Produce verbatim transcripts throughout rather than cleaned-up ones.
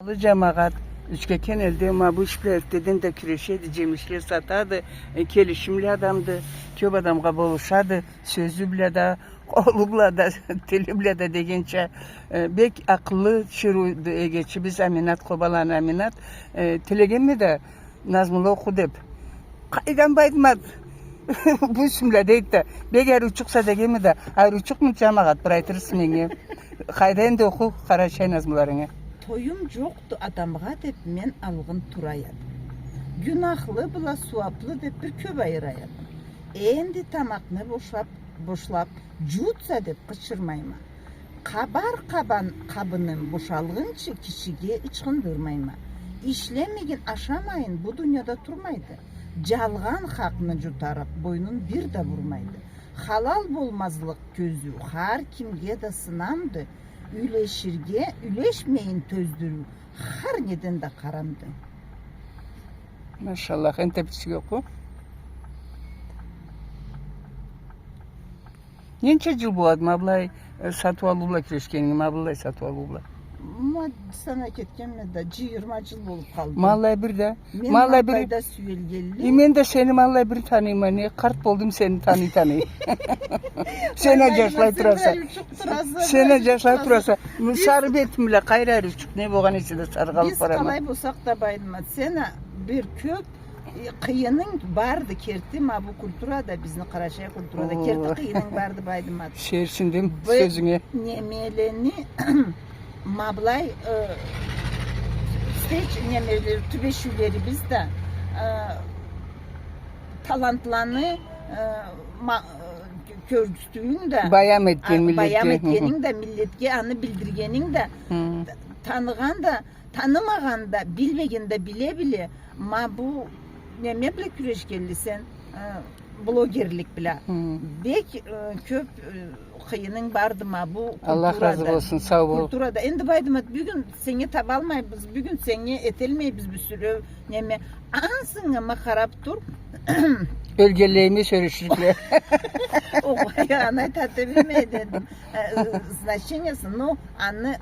Аллы жамагъат, Учкекен элде ма бу иш бла эртеден да кюрешеди, жемишле сатады, э, келишимли адамды, кёп адамгъа болушады, сёзю бла да, къолу бла да, тили бла да дегенча, э, бек акъыллы, чырууду эгечибиз Аминат, Къобаланы Аминат, э, тилегенме да, назмула окъу деп. Къайдан, Байдымат? Бу исмле дейди да. Бек ариучукъса дегенме да, ариучукъму, жамагъат, бир айтырсыз меннге. Къайда энди, окъу къарачай назмуларынгы. Тоюм жокъду адамгъа деп мен алгъын турай эдим. Гюнахлы бла сууаплы деп бир кёп айырай эдим. Энди тамакъны бошлап, бошлап, жуутса деп къычырмайма. Къабар къабан-, къабыным бошалгъынчы кишиге ычхындырмайма. Ишлемеген ашамайын бу дунияда турмайды. Жалгъан хакъны жутарыкъ бойнун бир да бурмайды. Халал болмазлыкъ кёзюу хар кимге да сынамды. Юлеширге, юлешмейин тёздюрюу хар неден да къарамды. Машаллах, энтда бирсиге окъу. Ненча жыл болады ма былай, э, сатыу-алыу бла кюрешгенинг, ма былай сатыу-алыу бла? Ма, санай кетгенме да, жыйырма жыл болуп къалды. Ма аллай бир да. Мен ма аллай бир. Мапайда сюелгенли. И мен да сени ма аллай бир таныйма, не къарт болдум сени таный-таный. Сен а жашлай тураса. Сен а жашлай тураса. Сары бетинг бла къайры ариучукъ, не болгъан эсе да саргъалып барама. Биз къалай болсакъ да, Байдымат, сен а бир кёп Э, къыйынынг барды, керти, ма бу культурада, бизни къарачай культурада керти къыйынынг барды, Байдымат. Шерсиндим сёзюнге. Немелени, ма былай, э, стеч-, немеле, тюбешиулерибиз да, э, талантланы, э, ма-, э, кёргюзтюуюнг да, баям этген миллетге, баям этгенинг да, миллетге аны билдиргенинг да, таныгъан да, танымагъан да, билмеген да биле-биле, ма бу неме бла кюрешгенли сен, э, блогерлик бла. Бек, э, кёп, э, къыйынынг барды ма бу культурада. Аллах разы болсун, сау бол. Культурада. Энди, Байдымат, бюгюн сеннге табалмайбыз, бюгюн сеннге этелмейбиз бир сюрю неме. Ансынга ма къарап тур. Ёлгенлейиме сёлеширликле. Огъай, аны айта билмей дедим. Э, значениесин, ну, аны,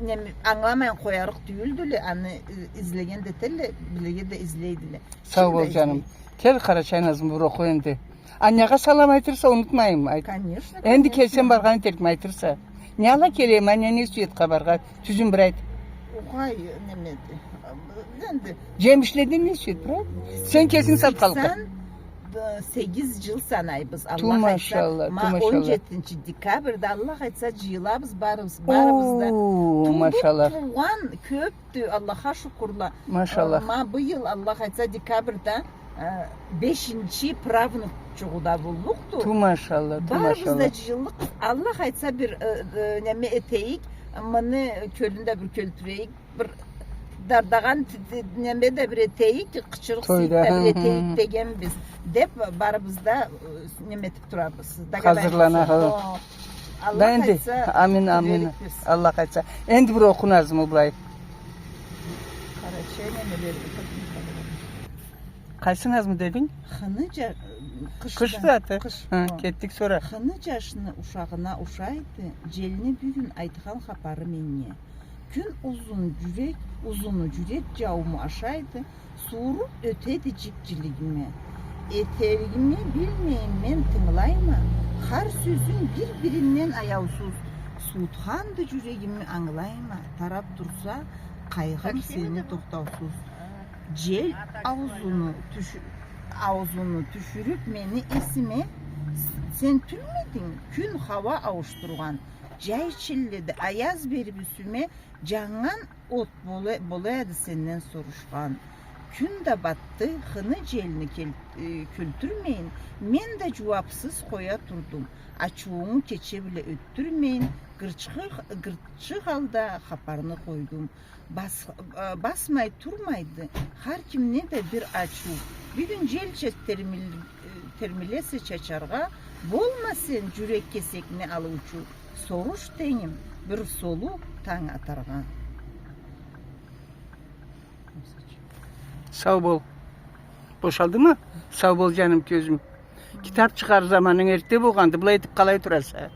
неме, ангыламайын къоярыкъ тюйюлдюле, аны, э, излеген да этелле, билирге да излейдиле. Сау бол, жаным. Кел, къарачай назму бир окъу энди. Аннягъа салам айтырса, унутмайым, айт. Конечно, конечно. Энди келсем, баргъан этерикме айтырса. Не ала келейим, аннягъа не сюеди къабаргъа? Тюзюн бир айт. Огъай, немеди. Энди. Жемишледен не сюеди бир айт? Сен кесинг сатханлыкъ. Сексен сегиз жыл санайбыз, Аллах айтса. Ту машалла, ту машалла. Ма он жетинчи декабрда, Аллах айтса, жыйылабыз барыбыз, барыбыз да. О, машалла. Туугъан кёпдю, Аллахха шукурла. Машалла. Э, ма быйыл, Аллах айтса, декабрда, э, бешинчи правнук чугъу да боллукъду. Ту машалла, ту машалла. Барыбыз да жыйыллыкъбыз, Аллах айтса, бир, э, э, неме этейик, мыны кёлюн да бир кёлтюрейик. Бир дардагъан т-, т-, неме да бир этейик, къычырыкъ-сыйыкъ да бир этейик дегенбиз, деп барыбыз да, э, неме этип турабыз. Хазырланабыз. О, Аллах айтса, амин, амин. Аллах айтса. Энди бир окъу назму былай. Къарачай немелери. Къайсы назму дединг? Хыны жа-, къыш. Къыш заты. Къыш. Хы, кетдик сора. Хыны жашны ушагъына ушайды, желни бюгюн айтхан хапары меннге. Кюн узун жюрек, узуну жюрек жаууму ашайды, сууруп ётеди жик-жилигиме. Этеригими билмейин мен, тынгылайма, хар сёзюнг бир-биринден аяусуз. Суутханды жюрегими, ангылайма, тарап турса къайгъым сени тохтаусуз. Жел аузуну тюшю-, аузуну тюшюрюп мени эсиме, с-, сен тюлмединг, кюн хауа ауушдургъан. Жай чилледи, аяз берип юсюме, жаннган от бола-, бола эди сенден сорушхан. Кюн да батды, хыны желни кел-, э, кёлтюрмейин, мен да жууапсыз къоя турдум. Ачыуунгу кече бла ётдюрмейин, гырчы-, гырчы халда хапарны къойдум. Бас-, э, басмай турмайды хар кимни да бир ачыу. Бюгюн желча термил-, э, термилесе чачаргъа, болма сен жюрек кесекни алыучу. Соруш, тенгим, бир солуу танг атаргъа. Сау бол. Бошалдымы? Сау бол, жаным, кёзюм. Китап чыгъар заманынг эртде болгъанды, былай этип къалай тураса?